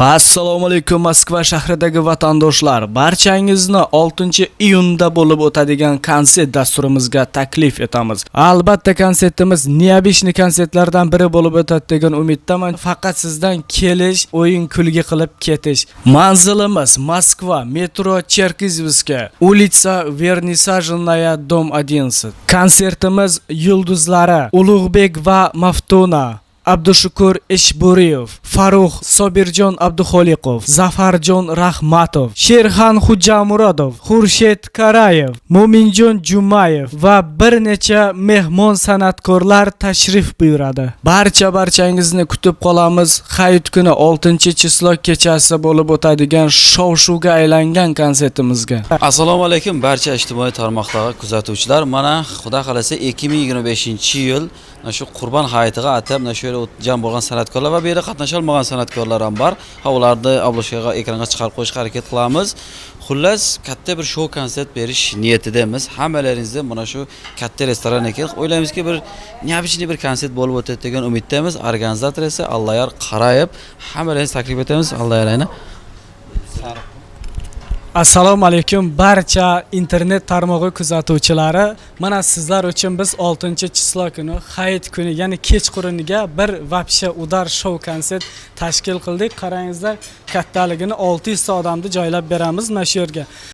Assalomu alaykum, Moskva shahridagi vatandoshlar. Barchangizni 6-iyunda bo'lib o'tadigan konsert dasturimizga taklif etamiz. Albatta, konsertimiz необычный konsertlardan biri bo'lib o'tadi degan umiddaman. Faqat sizdan kelish, o'yin kulgi qilib ketish. Manzilimiz: Moskva, metro Cherkizovskaya, улица Вернисажная, дом 11. Konsertimiz yulduzlari: Ulug'bek va Maftuna, Abdushukur Eshbo'riyev, Farruh Sobirjon Abduxoliqov, Zafarjon Rahmatov, Sherxan Xo'jamurodov, Xurshid Karayev, Mo'minjon Jumayev va bir necha mehmon san'atkorlar tashrif buyuradi. Barcha barchangizni kutib qolamiz. Hayit kuni 6-число kechasi bo'lib o'tadigan shov-shuvga aylangan konsertimizga. Assalomu alaykum, barcha ijtimoiy tarmoqdagi kuzatuvchilar. Mana, xudo xohlasa, 2025-yil mana shu Qurbon hayitiga atab mana shu yerda jam bo'lgan san'atkorlar va bu yerda qatnasha olmagan san'atkorlar ham bor. Ha, ularni обложка ga, ekranga chiqarib qo'yishga harakat qilamiz. Xullas, katta bir shou konsert berish niyatidamiz. Hammalaringizni mana shu katta restoran ekan. O'ylaymizki, bir необычный bir konsert bo'lib o'tadi degan umiddamiz. Organizator esa Allayor Qarayev. Hammalaringizni taklif etamiz. Allayor ayni. Assalomu alaykum, barcha internet tarmog'i kuzatuvchilari. Mana, sizlar uchun biz 6-число kuni, hayit kuni, ya'ni kechquruniga bir вообще удар shou konsert tashkil qildik. Qarangizlar kattaligini, 600 ta odamni joylab beramiz mana shu yerga.